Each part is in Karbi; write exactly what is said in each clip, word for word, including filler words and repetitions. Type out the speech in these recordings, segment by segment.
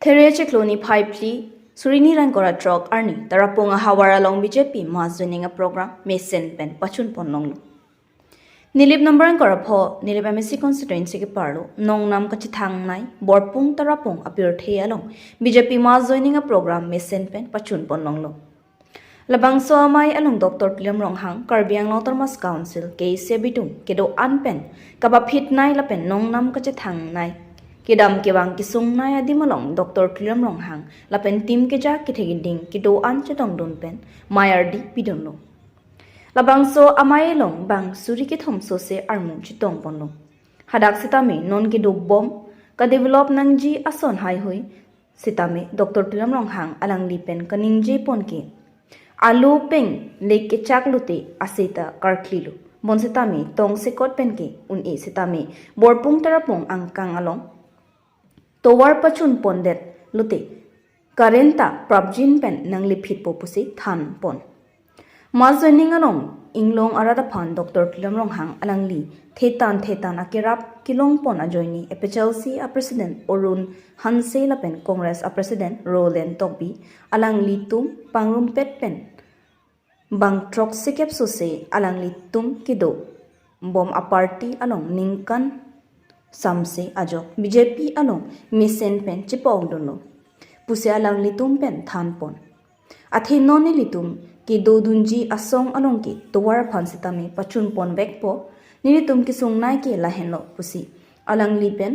There chiklo niphai phli, suri ni ra ingkoi ra throk arni, Tarapung ahavar along B J P mass joining aprogram mesen pen pachun pon longlo. Nilip number ingkoi ra pho, Nilip M A C constituency keparlo, nongnam kachethang nei, Borpung Tarapung apirthe along, B J P mass joining aprogram mesen pen pachun pon longlo. Labangso amei along Doctor Tuliram Ronghang, Karbi Anglong Autonomous Council, K A A C abitung, kedo-an pen, kapaphit nei lapen nongnam kachethang nei, kedam kevang kesung nei adim along Doctor Tuliram Ronghang lapen team kejak kethe keding kedo-an chetongdun pen mei ardi pidunlo. Labangso amei along bang suri kethom sose armu chetong ponlo. Hadak sitame non kedobom, kadevelop nangji ason haihui sitame Doctor Tuliram Ronghang alangli pen kaningje pon ke, alu peng lek kechak lote aseta karklilo. Bonsitame tongsekot pen ke un-e sitame Borpung Tarapung angkang along tovar pachun pondet lote current ta prapjin pen nanglephitpo pusi than pon. Mass joining along inglong arat aphan Doctor Tuliram Ronghang alangli thetan thetan akerap kelong pon ajoine A P H L C a President Arun Hanse lapen Congress a President Roland Tokbi alanglitum pangrumpet pen bang throksikep sose alanglitum kedobom a party along ningkan samse ajok B J P along mesen pen chepa-ongdunlo pusi alanglitum pen than pon. Athe non nelitum kedodunji asong along ke tovar aphan sitame pachun ponvekpo, nelitum kesung nei ke lahenlo pusi alangli pen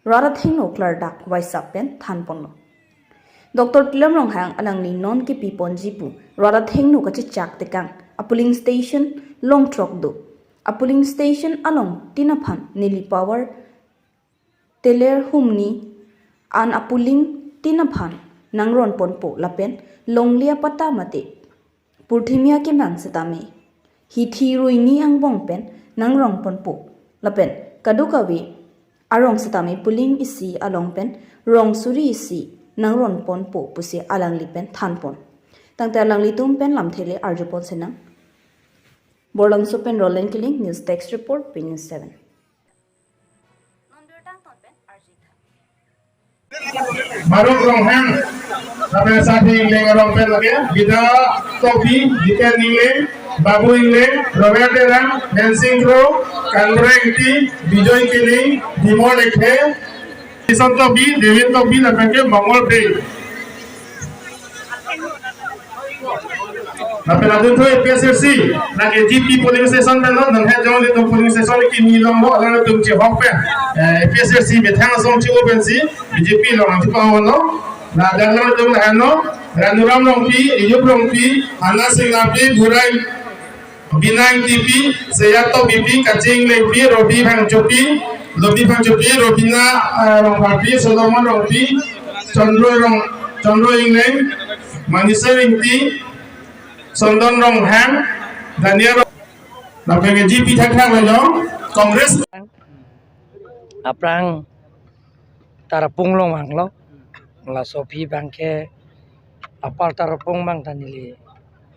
rat athengno klardak WhatsApp pen than ponlo. Doctor Tuliram Ronghang alangli non kepi ponji pu rat athengno kachechak tekang a polling station long throk do. A polling station along tin aphan neli power teler humni an a polling tin aphan nangron ponpo lapen longle apatta mate purthimi akemang sitame hithi ruini angbong pen nangron ponpo lapen kadokave arong sitame polling isi along pen rong suri isi nangron ponpo pusi alangli pen than pon. Tangte alanglitum pen lamthe le arju pon sinang. Borlangso pen Roland Killing, News Desk Report, P News seven. Maruk Ronghang, lapen Sati Ingleng arong pen lake, Bida Tokbi, Jiten Ingleng, Babu Ingleng, Robert Terang, Mensing Kro, Kanbura Ingti, Bijoy Killing, Dimol Lekthe, Jason Tokbi, David Tokbi, lapen ke Mongol Bey. Lapen adun thu A P H L C, lake G P polling station pen lo, nang het jong le tum polling station kimi longlo, alanglitum chehok pen, eh, A P H L C methang asong che-o pensi, B J P along chepa-onglo, ladak alanglitum lahenlo, Ranuram Rongpi, Iyup Rongpi, Anna Singlapi, Burai, Binang T P, Seya Tokbipi, Kaching Lengpi, Robi Phangchopi, Robi Phangchopi, Robina, eh, Rongpharpi, Solomon Rongpi, Chandro Rong, Chandro Ingleng, Manisha Ingti, Sondon Ronghang, Daniel Rong, lapen ke G P thakthak lo, Congress. Aphrang Tarapung along vanglo, laso aphi abang ke Upper Tarapung abang ta neli,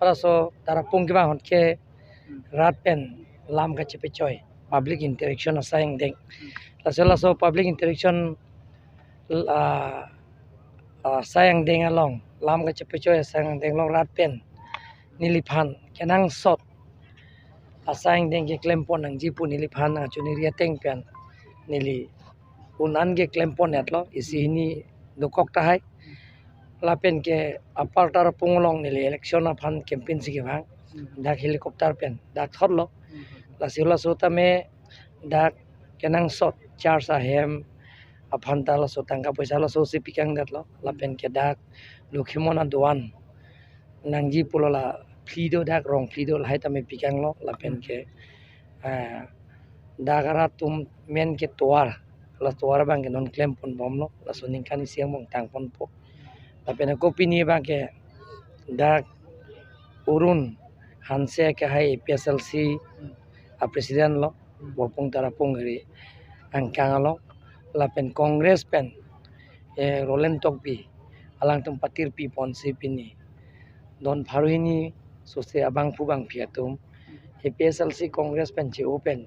laso Tarapung kevang ahut ke rat pen lam kachepechoi, public interaction asai angdeng. Laso, laso public interaction, ah, ah, asai angdeng along, lam kachepechoi asai angdeng along rat pen neliphan kenangsot asai angdeng keklem pon nangji pu neliphan nangchiniri ateng pen neli un-an keklem pon-etlo, isi hini dokok tahai. Lapen ke Upper Tarapung along neli election aphan campaign si kevang, dak helicopter pen dak thotlo. Lasi laso tame dak kenangsot church ahem aphan ta laso tangka poisa laso si pikangdetlo. Lapen ke dak Lokhimon adoan nangji pulo, la phli do, dak rong phli do, lahai tame pikanglo. Lapen ke, ah, dak arat atum men ke tovar, la tovar abang ke non klem ponbomlo, laso ningkan isi angbong tang ponpo. Lapen ako pini abang ke dak Arun Hanse ke hai A P H L C a president lo, Borpung Tarapung ri angkang along, lapen Congress pen, eh, Roland Tokbi, alangtum patirpi ponsi pini don pharo hini sose abangphu bangphi atum A P H L C Congress pen che-o pen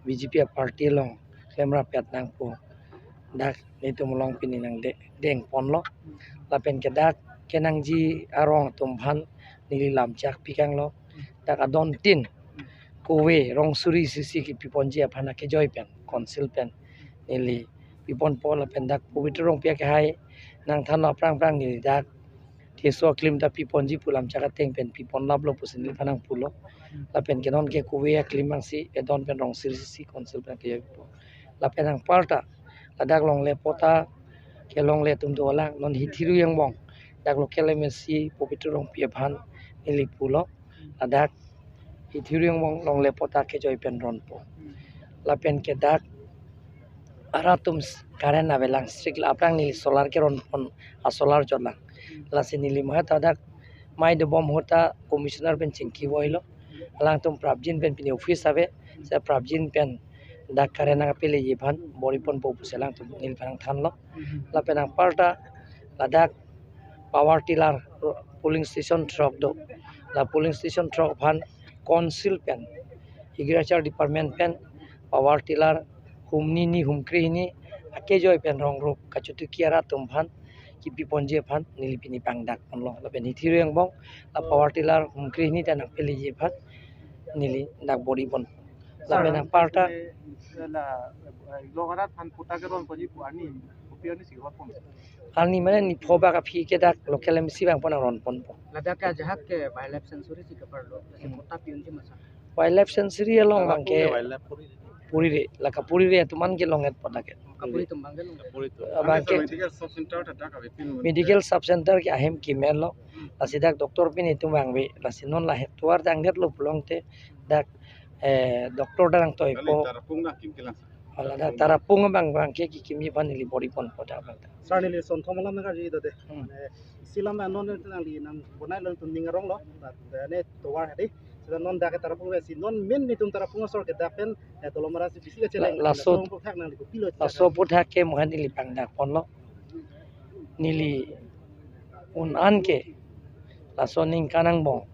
B J P a party along klemrap-et nangpo, dak nelitum along pini nangdeng ponlo. Lapen ke dak kenangji arong atum aphan neli lam chak pikanglo. Dak adon tin kove rong suri sisi kipi ponji aphan akejoi pen council pen neli pi ponpo. Lapen dak Pabitra Rongpi akehai nangthanlo aphrang aphrang neli dak theso aklim ta pi ponji pu lam chak ateng pen pi ponlaplo pusi neliphan nangpulo. Lapen ke non ke kove aklim angsi adon pen rong suri sisi council pen akejoi pipo. Lapen anparta ladak longle patta kelongle atum dolang, non Hithi Ru angbong dak local M A C Pabitra Rongpi aphan neli pulo. Ladak Hithi Ru angbong longle patta kejoi pen ronpo. Lapen ke dak arat atum s-, current avelang, street la aphrang neli solar keron pon, a solar chotlang. Lasi neli mahat dak mai dobom ahut ta commissioner pen chingki voilo. Alangtum prapjin pen pini office ave, seta prapjin pen dak current nangpeleji aphan bor-i ponpo pusi alangtum neliphan nangthanlo. Lapen anparta ladak power tiller polling station throk do. La polling station throk aphan council pen agriculture department pen power tiller hum hini hum kre hini akejoi pen rong rup kachotuki arat atum aphan kipi ponji aphan neli pini pangdak ponlo. Lapen Hithi Ru angbong la power tiller hum kre hini ta nangpeleji aphan neli dak bor-i pon. Lapen anparta la, eh, long arat aphan patta keron ponji pu arni, kopi arni si keron pon? Arni mane ni pho bak aphi ke dak local M A C abang pon nangron ponpo. Ladak ke ajahak ke wildlife sanctuary si keparlo, si Hmm. patta pi unji ma sir? Wildlife sanctuary along abang ke Wildlife puri. Puri re, la kapuri re atum an ke long-et patta ke. Kapuri atum abang ke long-et. Kapuri atum. Abang ke Medical sub center ta dak ave pin. Medical sub center ke ahem kemerlo. Lasi dak doctor pin itum vangve. Lasi non la het tovar dangdetlo pulote dak, eh, doctor dak nangtoipo. Kali Tarapung nangkim kelang. Hala dak Tarapung abang abang ke kekimji aphan neli bor-i ponpo dak abang. Sir, neli son thom alam nangkarju dode. Hmm. Mane isi alam non nangli nang bonai alangtum ning aronglo. Dak ne tovar hadi. Seta non dak Tarapung ave si non main netum Tarapung asor ke dak pen, eh, Dolamara si bisi kacheleng. La-, laso, laso aphuthak nangli kopilo laso aphuthak ke mohan neli pangdak ponlo. Neli un-an ke laso ningkan angbong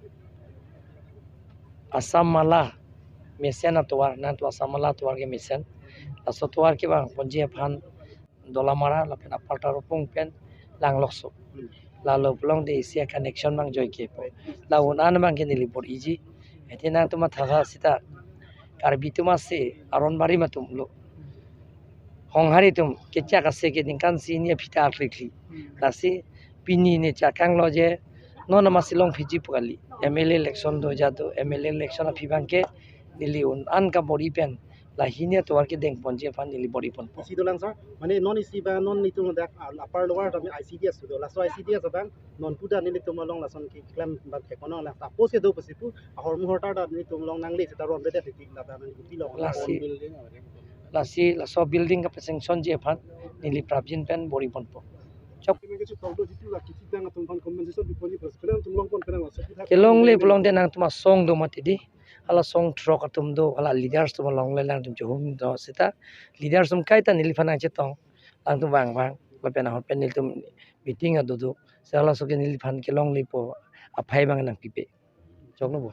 Assam Mala mesen atovar, nangtum Assam Mala atovar kemesen. Laso atovar kevang ponji aphan Dolamara lapen aparta Ropung pen langlokso. Hmm. Lalo pulote isi a-connection abang joike po. La un-an abang ke neli bor-iji. Eti nangtum matha sita Karbi atum ase aron barim atum lo. Honghari atum kechak ase ke ningkan isi hini aphi ta aklikli. Hmm. Lasi pini ne chakanglo je non amatsi longphiji pu kali. M L A election do jadu, M L A election aphi abang ke neli un-an kabor-i pen la hini atovar kedeng ponji aphan neli bor-i ponpo. Isi dolang sir, mane non isi abang non netum dak, ah, upper lower tame I C D S do, laso I C D S abang non pu ta nelitum along lason keklem abang ke kono la suppose kedo pusi pu ahormu ahortar ta nelitum along nangle seta ronredet titi la abang neli kopilo. Lasi, lasi laso building kapasanctionji aphan neli prapjin pen bor-i ponpo. Chok. Kami ke chutang do jitu la kisi dang atum aphan compensation pi ponji plus kena atum long pon kena laso aphuthak. Kelongle pulote nangtum asong do mati di. Hala song throk atum do, hala leaders atum along le alangtum chehum do seta leaders atum kaita neliphan nangchetong, alangtum vangvang, lapen ahut pen nelitum meeting ado do, seta laso ke neliphan kelonglepo aphai abang nangpipe. Choklo bo.